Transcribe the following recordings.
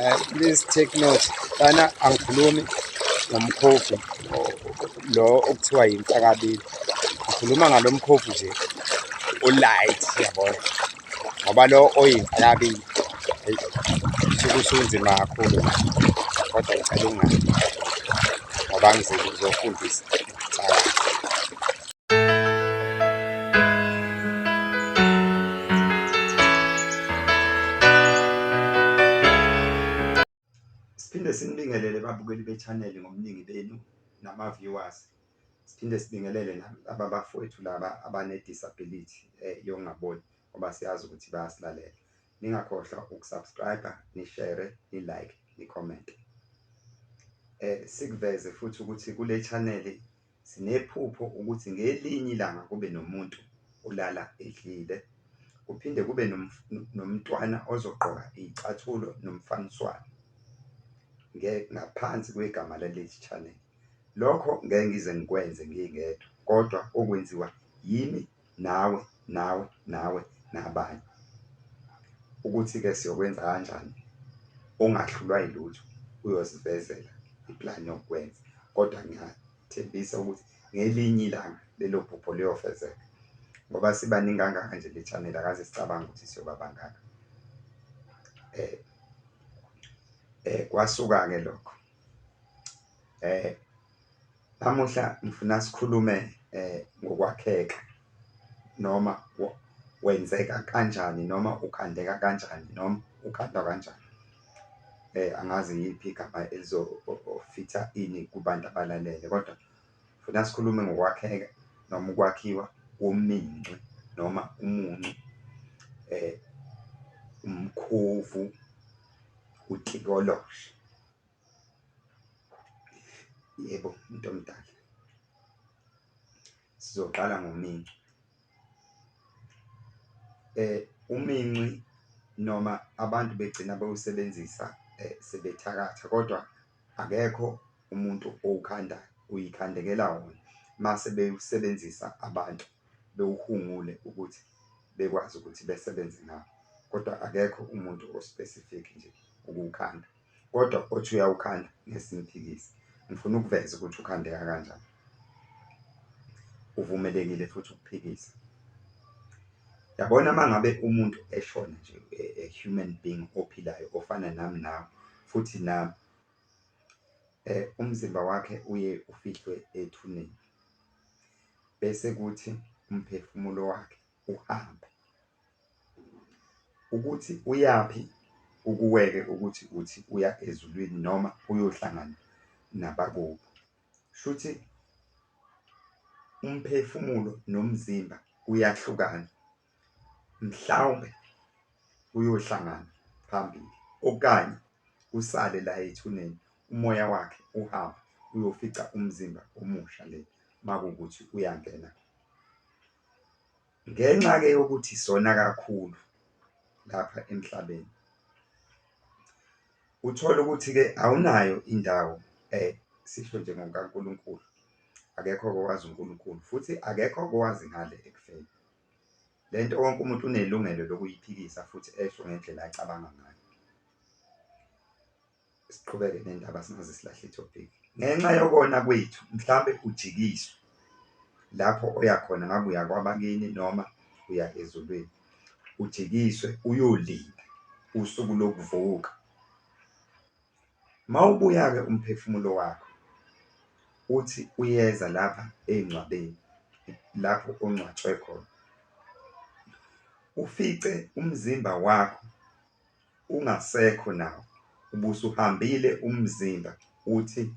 Please take note, lana angikhulumi ngomkhovu lo okuthiwa yimfakabili, ngikhuluma ngalo mkhovu nje o-light yabona, ngoba lo oyimfakabili eyi usuke usunzima kakhulu kodwa ngicela ungayi ngoba angizeli ukuzofundisa ukuthakatha. Siphinde sinibingelele babukeli be-channel ngobuningi benu nama-viewers. Siphinde sibingelele nalaba bafowethu laba abane-disability yokungaboni ngoba siyazi ukuthi bayasilalela. Ningakhohlwa uku-subscribe, ni-share, ni-like, ni-comment. Sikuveze futhi ukuthi kule channel sinephupho ukuthi ngelinye ilanga kube nomuntu olala edlile, kuphinde kube nomntwana ozogqoka iy'cathulo nomfaniswano ngaphansi kwegama laleli channel. Lokho ngeke ngize ngikwenze ngingedwa, kodwa kokwenziwa yimi, nawe, nawe, nawe, nabanye. Ukuthi-ke siyokwenza kanjani, ongahlulwa yilutho uyosivezela iplani yokukwenza, kodwa ngiyathembisa ukuthi ngelinye ilanga lelo phupho liyofezeka, ngoba sibaningi kangaka nje le channel akaze sicabange ukuthi siyoba bangaka. Kwasuka-ke lokho. Namuhla ngifuna sikhulume ngokwakheka noma wenzeka kanjani noma ukhandeka kanjani noma ukhandwa kanjani. Angazi iyiphi igama elizofitha ini kubantu abalalele, kodwa ngifuna sikhulume ngokwakheka noma ukwakhiwa komincwi noma umuncu, umkhovu, utikoloshe. Yebo, muntu omdala. Sizoqala ngominci. Uminci noma abantu begcina bewusebenzisa sebethakatha, kodwa akekho umuntu owukhandayo, uyikhandekela wona mase bewusebenzisa abantu bewuhungule ukuthi bekwazi ukuthi besebenze ngawo, kodwa akekho umuntu o-specific nje ukuwukhanda. Kodwa othi uyawukhanda ngeke simphikise. Ngifuna ukuveza ukuthi ukhandeka kanjani. Uvumelekile futhi ukuphikisa. Yabona uma ngabe umuntu eshona nje, a human being ophilayo ofana nami nawe, futhi nami, umzimba wakhe uye ufihlwe ethuneni, bese kuthi umphefumulo wakhe uhambe. Ukuthi uyaphi kukuwe-ke ukuthi uthi uya ezulwini noma uyohlangana nabakubo. Shuthi umphefumulo nomzimba kuyahlukana, mhlawumbe kuyohlangana phambili okanye usale la ethuneni umoya wakhe uhambe uyofica umzimba omusha le makuwukuthi uyangena. Ngenxa-ke yokuthi sona kakhulu lapha emhlabeni, uthole ukuthi-ke awunayo indawo sisho nje ngokukaNkulunkulu, akekho-ke owazi uNkulunkulu futhi akekho-ke owazi ngale ekufeni. Le nto wonke umuntu unelungelo lokuyiphikisa futhi esho ngendlela acabanga ngayo. Siqhubeke nendaba singaze silahle i-topic. Ngenxa yokona kwethu mhlampe ujikiswe lapho oya khona ngabe uya kwabakini noma uya ezulwini, ujikiswe uyolinda usuku lokuvuka. Uma ubuya-ke umphefumulo wakho uthi uyeza lapha ey'ngcwabeni lapho ongcwatshwe khona, ufice umzimba wakho ungasekho nawo, ubusuhambile umzimba uthi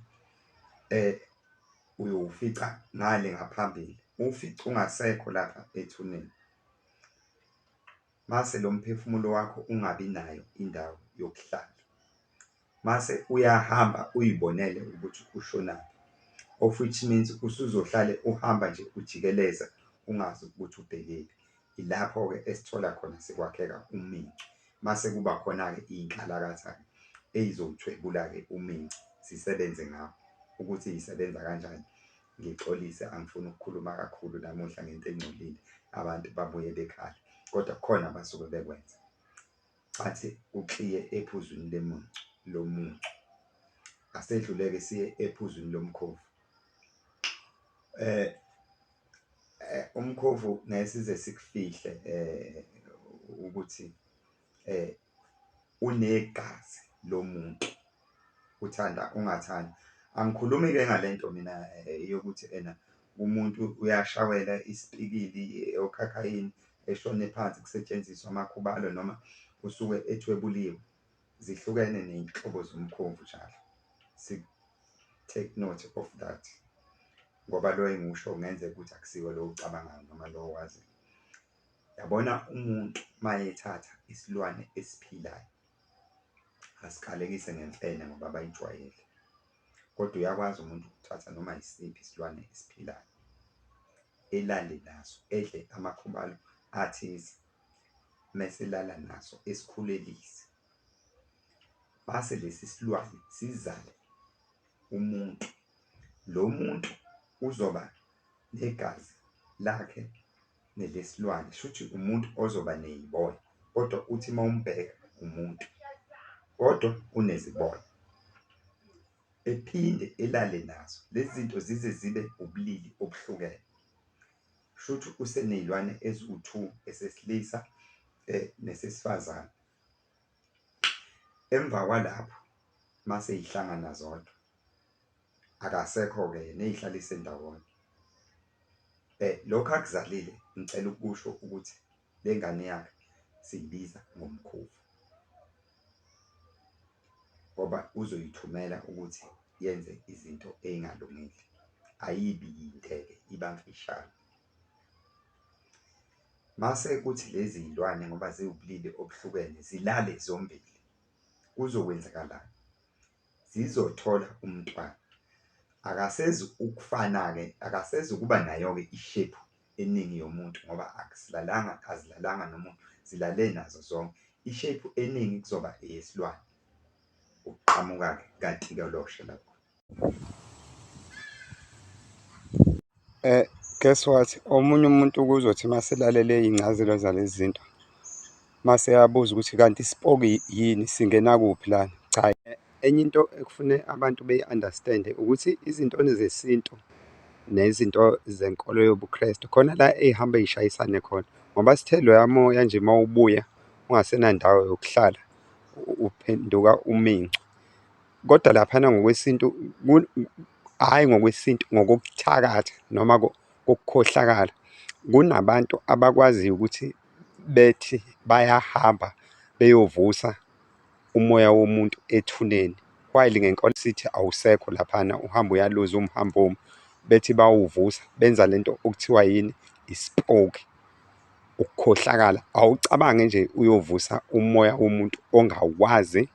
uyowufica ngale ngaphambili, uwufice ungasekho lapha ethuneni. Mase lo mphefumulo wakho ungabi nayo indawo yokuhlala, mase uyahamba uyibonele ukuthi ushonaphi, of which means usuzohlale uhamba nje ujikeleza ungazi ukuthi ubhekephi. Ilapho-ke esithola khona sekwakheka uminci, mase kuba khona-ke iy'nkalakatha-ke ey'zowuthwebula-ke uminci zisebenze ngawo. Ukuthi y'sebenza kanjani, ngixolise angifuni ukukhuluma kakhulu namuhla ngento engcolile, abantu babuye bekhale, kodwa kukhona abasuke bekwenza. Bathi ukliye ephuzwini lemuncu. lomuntu. Asedlule-ke siye ephuzwini lomkhovu. Umkhovu ngeke size sikufihle ukuthi unegazi lomuntu, uthanda ungathandi. Angikhulumi-ke ngale nto mina yokuthi ena umuntu uyashawela isipikili okhakhayini, eshone phansi kusetshenziswe amakhubalo noma usuke ethwebuliwe, zihlukene ney'nhlobo zomkhovu njalo. Take note of that, ngoba lo engiwushoyo kungenzeka ukuthi akusiwo lo owucabangayo noma lo owaziyo. Yabona umuntu uma ethatha isilwane esiphilayo, asiqalekise ngemfene ngoba bayijwayele, kodwa uyakwazi umuntu ukuthatha noma yisiphi isilwane esiphilayo, elale naso, edle amakhubalo athize, mese elala naso esikhulelise. Mase lesi silwane sizale umuntu, lo muntu uzoba negazi lakhe nelesilwane, shuthi umuntu ozoba ney'boya, kodwa uthi uma umbheka umuntu, kodwa uneziboya. Ephinde elale naso, lezi zinto zize zibe ubulili obuhlukene. Kushuthi useney'lwane eziwu-two, esesilisa nesesifazane. Emva kwalapho mase y'hlangana zodwa, akasekho-ke yena ey'hlalise ndawonye. Lokhu akuzalile ngicela ukusho ukuthi le ngane yakhe siyibiza ngomkhovu, ngoba uzoyithumela ukuthi yenze izinto ey'ngalungile, ayibi yinde-ke iba mfishane. Mase kuthi lezi y'lwane ngoba ziwubulili obuhlukene zilale zombili, kuzokwenzakalani? Zizothola umntwana, akasezi ukufana-ke, akasezukuba nayo-ke ishephhu eningi yomuntu ngoba akusilalanga, azilalanga nomuntu, zilale nazo zonke. Ishephu eningi kuzoba eyesilwane, ukuqhamuka-ke katikoloshe lapho. Guess what, omunye umuntu kuzothi uma eselalele iy'ncazelo zalezi zinto, mase eyabuza ukuthi kanti isipoki yini, singena kuphi lana? Cha, enye into ekufune abantu beyi-understand-e ukuthi izinto zesintu nezinto zenkolo yobuKrestu khona la ey'hambe y'shayisane khona, ngoba sithe loya moya nje uma ubuya ungasenandawo yokuhlala, uphenduka umincu. Kodwa laphana ngokwesintu, hhayi ngokwesintu, ngokokuthakatha noma kokukhohlakala, kunabantu abakwaziyo ukuthi bethi bayahamba beyovusa umoya womuntu ethuneni, while ngenkolo sithi awusekho laphana uhambe uyaluza uwumhambuma, bethi bayawuvusa, benza lento okuthiwa yini? Ispoki, ukukhohlakala. Awucabange nje uyovusa umoya womuntu ongawazi,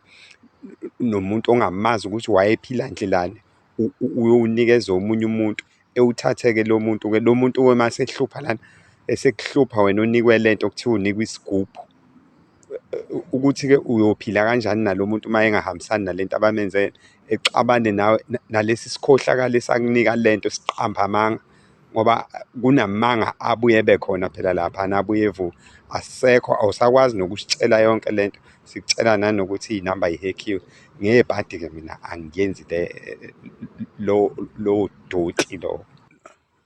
nomuntu ongamazi ukuthi wayephila ndlelani, uyowunikeza omunye umuntu, ewuthathe-ke lo muntu-ke, lo muntu-ke uma esekuhlupha lana, esekuhlupha wena onikwe lento okuthiwa unikwe isigubhu. Ukuthi-ke uyophila kanjani nalo muntu uma engahambisani nalento abamenze yona, exabane nawe, nalesi sikhohlakali esakunika lento siqambe amanga, ngoba kunamanga abuye ebe khona phela laphana abuye evuke. Asisekho, awusakwazi nokusitshela yonke lento, sikutshela nanokuthi iy'namba y'hekhiwe. Ngebhadi-ke mina angiyenzi lowo doti lowo.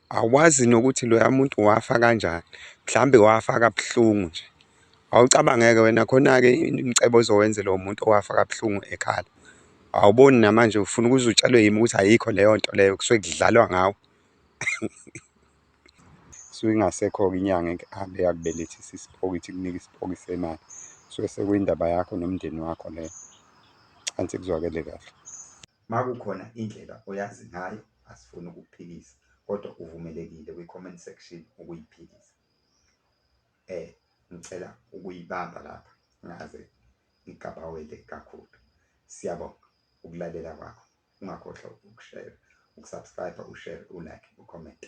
Awazi nokuthi loya muntu wafa kanjani, mhlawumbe wafa kabuhlungu nje. Awucabange-ke wena khona-ke umcebo ozowenzela umuntu owafa kabuhlungu ekhala. Awuboni namanje ufuna ukuze utshelwe yimi ukuthi ayikho leyo nto leyo, kusuke kudlalwa ngawe. Isuke ingasekho-ke inyanga ehambe yakubelethisa isipoki ithi ikunika isipoki semali, kusuke sekuyindaba yakho nomndeni wakho leyo. Angithi kuzwakele kahle. Uma kukhona indlela oyazi ngayo, asifuni ukukuphikisa, kodwa uvumelekile kwi-comment section ukuyiphikisa. Ngicela ukuyibamba lapha ngaze ngigabawele kakhulu. Siyabonga ukulalela kwakho. Ungakhohlwa ukushare, ukusubscribe, ushare, ulike, ucomment.